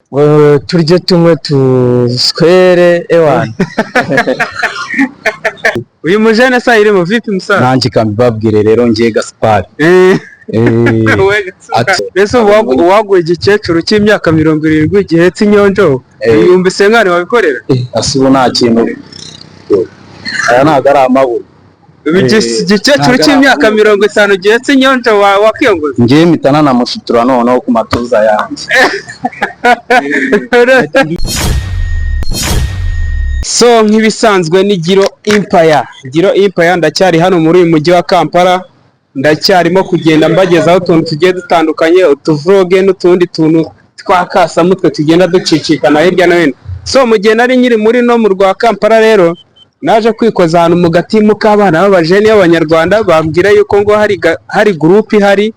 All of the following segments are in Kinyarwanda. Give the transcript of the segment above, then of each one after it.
Ngo turye, tunywe, tuswere, ewana. Uyu mujene sa iri mu vipi, musaza? Nanjye ikambibabwire rero, ngiye Gaspari. We, mbese ubu uwaguha igikecuru cy'imyaka 70 gihetse inyonjo, yumvise nkani wabikorera? Ase ubu nta kintu, aya ntabwo ari amaburo. Igikecuru ntabwo ari cy'imyaka amaburo. 50 gihetse inyonjo, wakiyongoza? Ngiye mpita nanamushitura noneho ku matuza yanjye. So nk'ibisanzwe ni Giro Empire, Giro Empire. Ndacyari hano muri uyu mujyi wa Kampala, ndacyarimo kugenda mbagezaho utuntu tugiye dutandukanye, utuvlog n'utundi tuntu twa kasamutwe tugenda ducicikana hirya no hino. So mu gihe nari nkiri muri no mu rwa Kampala rero, naje kwikoza ahantu mu gatimu k'abana b'abajeni b'Abanyarwanda, bambwira yuko ngo hari groupe ihari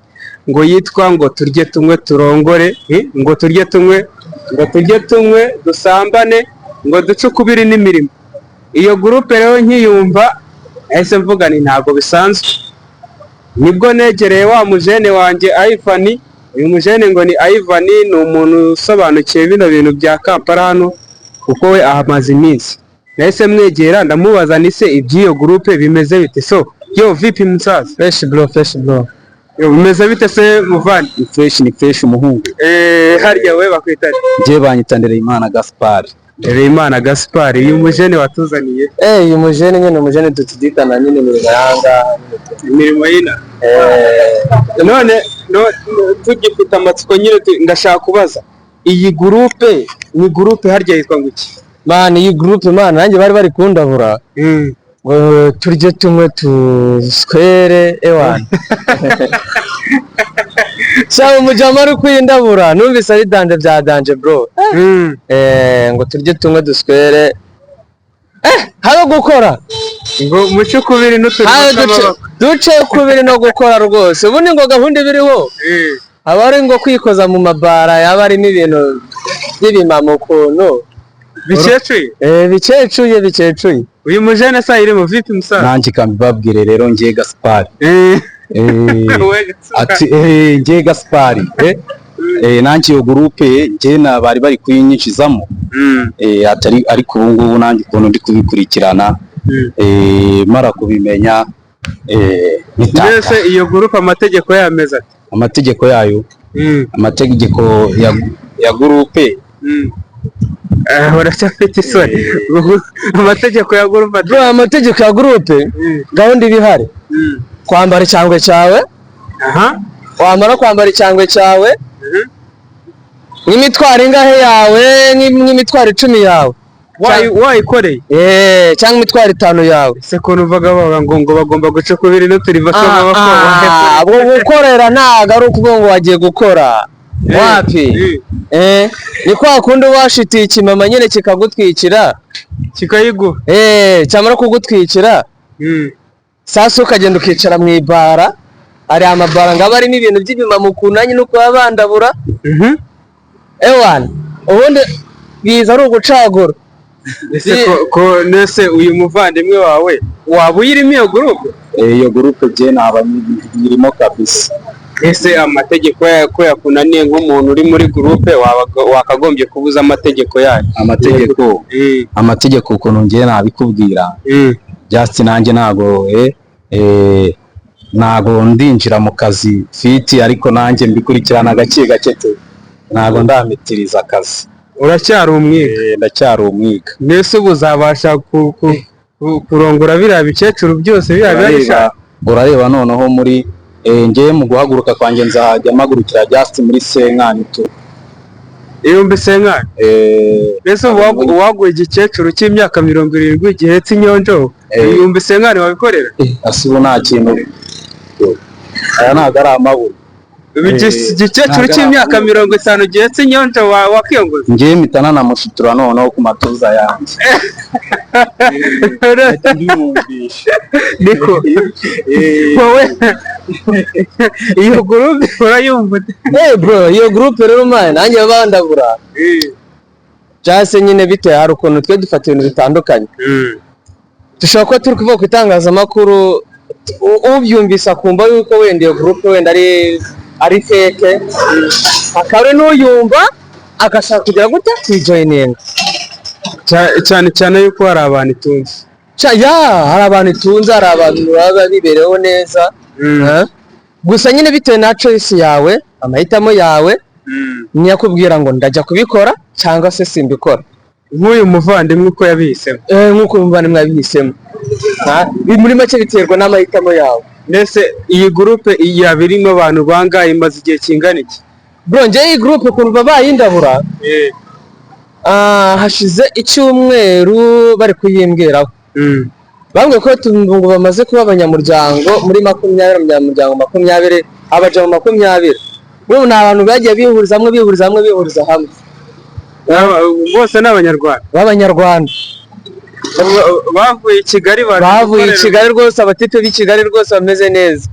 ngo yitwa ngo turye, tunywe, turongore, ngo turye, tunywe, ngo turye, tunywe, dusambane, ngo duce ukubiri n'imirimo. Iyo groupe rero nkiyumva nahise mvuga ni ntabwo bisanzwe. Nibwo negereye wa mujene wanjye Ivan. Uyu mujene ngo ni Ivan, ni umuntu usobanukiwe bino bintu bya Kampala hano kuko we ahamaze iminsi. Nahise mwegera ndamubaza ni se iby'iyo groupe bimeze bite? So yo, vipi musaza? Fresh bro, fresh bro. Yo, bimeze bite se muvandi? Ni fresh, ni fresh umuhungu. Harya we bakwita nde? Ngiye banyita Ndereyimana Gaspari. Ndereyimana Gaspard, uyu mujene watuzaniye. Uyu mujene nyine, umujene tutidikana nyine imirimo y'ahangaha. Imirimo y'ina. None tugifite amatsiko nyine, ndashaka kubaza, iyi groupe ni groupe harya yitwa ngo iki? Man, iyi groupe, man, nanjye bari kundabura ngo turye, tunywe, tuswere, ewana. Sha, umujama ari kwindabura numvise ari danger bya danger, bro. Ngo turye, tunywe, duswere, habe gukora. Ngo muce ukubiri n'uturimo Habe tw'amaboko. Duce ukubiri no gukora rwose. Ubundi ngo gahunda iba iriho aba ari ngo kwikoza mu mabara yaba arimo ibintu by'ibimama ukuntu. Bikecuye. Bikecuye, bikecuye. Uyu mujene sa iri mu vipi, musaza? Nanjye ikambibabwire rero, ngiye Gaspari. We, ati ngiye Gaspari, nanjye iyo groupe ngiye na bari bari kuyinyinjizamo. Atari ariko ubu ngubu nanjye ukuntu ndi kubikurikirana, mara kubimenya, nitaka. Mbese iyo groupe amategeko yayo ameze ate? Amategeko yayo, amategeko ya groupe. Uracyafite isoni. Amategeko ya groupe ate? Bro, amategeko ya groupe, gahunda iba ihari, kwambara icyangwe cyawe, wamara kwambara icyangwe cyawe, nk'imitwaro ingahe yawe, nk'imitwaro 10 yawe. Wayikoreye. Cyangwa imitwaro 5 yawe. Ese ko numvaga bavuga ngo bagomba guca ukubiri n'uturiva tw'amaboko? Ah, ubwo gukorera ntabwo ari ukuvuga ngo wagiye gukora, wapi. Ni kwa kundi washitiye ikimama nyine kikagutwikira. Kikayiguha. Cyamara kugutwikira, sasa ukagenda ukicara mu ibara. Hari amabara ngo aba arimo ibintu by'ibimama ukuntu, nanjye nuko baba bandabura. Ewana, ubundi biza ari ugucagura. Ese ko nese uyu muvandimwe wawe waba uyirimo iyo groupe? Iyo groupe je naba nyirimo kabisa. Ese amategeko yayo ko yakunaniye, nk'umuntu uri muri groupe wakagombye kubuza amategeko yayo? Amategeko, amategeko ukuntu ngiye nabikubwira, just nanjye ntago ntago ndinjira mu kazi fiti, ariko nanjye mbikurikirana gake gake tu, ntago ndamitiriza akazi. Uracyari umwiga? Ndacyari umwiga. Mbese ubu uzabasha kurongora biriya bikecuru byose biriya biba urareba bishaka? Urareba noneho muri ngewe mu guhaguruka kwanjye nzajya mpagurukira just muri cinquante tu. 50,000? Mbese ubu uwaguha igikecuru cy'imyaka 70 gihetse inyonjo, 50,000 wabikorera? Ase ubu nta kintu, aya ntabwo ari amaburo. Igikecuru ntabwo ari cy'imyaka amaburo. 50 gihetse inyonjo, wakiyongoza? Ngewe mpita nanamushitura noneho ku matuza yanjye. Ndiyumvisha. Niko wowe iyo groupe urayumva ute? Bro, iyo groupe rero, man, nanjye baba bandabura. Just nyine bitewe hari ukuntu twe dufata ibintu bitandukanye. Dushobora kuba turi kuvuga ku itangazamakuru, ubyumvise akumva yuko wenda iyo groupe wenda ari fake, hakaba n'uyumva agashaka kugira gute? Kuyijoininga. Cyane cyane yuko hari abantu itunze. Ya, hari abantu itunze, hari abantu baba bibereyeho neza. Eh? Gusa nyine bitewe na choice yawe, amahitamo yawe, niyo akubwira ngo ndajya kubikora cyangwa se simbikora. Nk'uyu muvandimwe uko yabihisemo. Nk'uko umuvandimwe yabihisemo. Muri make biterwa n'amahitamo yawe. Mbese iyi groupe yaba irimo abantu bangahe? Imaze igihe kingana iki? Bro, njyewe iyi groupe ukuntu bayindabura, hashize icyumweru bari kuyimbwiraho. Bambwiye ko ngo bamaze kuba abanyamuryango muri 20, abanyamuryango 20, abajama 20. Ubu ni abantu bagiye bihuriza hamwe, bihuriza hamwe, bihuriza hamwe. Bose ni Abanyarwanda? B'Abanyarwanda. Bavuye i Kigali baje Bavuye i Kigali rwose, abatipe b'i Kigali rwose bameze neza.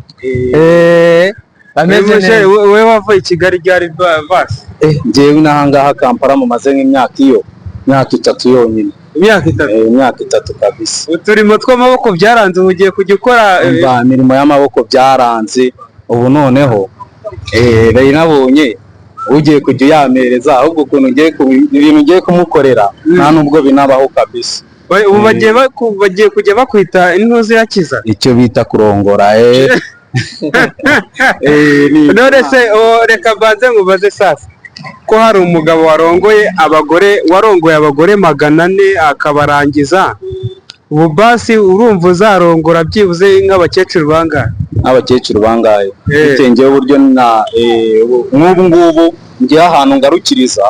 Bameze neza. Wowe wavuye i Kigali ryari basi? Njyewe n'ahangaha Kampala mumaze nk'imyaka, iyo myaka 3 yonyine. Imyaka 3? Imyaka 3 kabisa. Uturimo tw'amaboko byaranze, ubu ugiye kujya ukora Umva, imirimo y'amaboko byaranze. Ubu noneho nari nabonye ugiye kujya uyampereza, ahubwo ukuntu ngiye ibintu ngiye kumukorera nta nubwo binabaho kabisa. Ubu bagiye kujya bakwita intuzi yakiza. Icyo bita kurongora. None se reka mbanze nkubaze sasa, ko hari umugabo warongoye abagore, warongoye abagore 400 akabarangiza, ubu basi urumva uzarongora byibuze nk'abakecuru bangahe? Nk'abakecuru bangahe? Eh. Bitewe njyewe uburyo na nk'ubu ngubu ngewe ahantu ngarukiriza,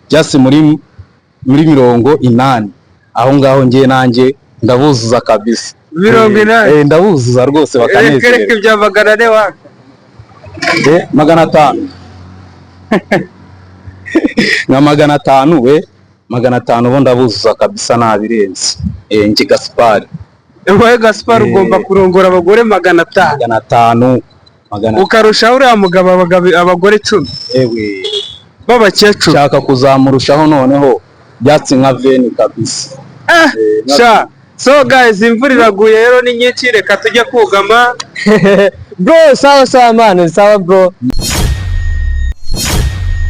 just muri 80, aho ngaho ngewe nanjye ndabuzuza kabisa. 80? Ndabuzuza rwose. Reka reka. Bakanezerwa. Ibya 400 waka. 500, nka 500 we, 500 bo ndabuzuza kabisa, nabirenze. Njye Gaspari. Wowe Gaspar, ugomba kurongora abagore 500? 500, magana. Ukarushaho uriya mugabo abagore 10 Ewe. b'abakecuru? Nshaka kuzamurushaho noneho byatsi nka veni kabisa. Ah, sha. So guys, imvura iraguye rero ni nyinshi, reka tujye kugama. Bro, sawa sawa man, sawa bro.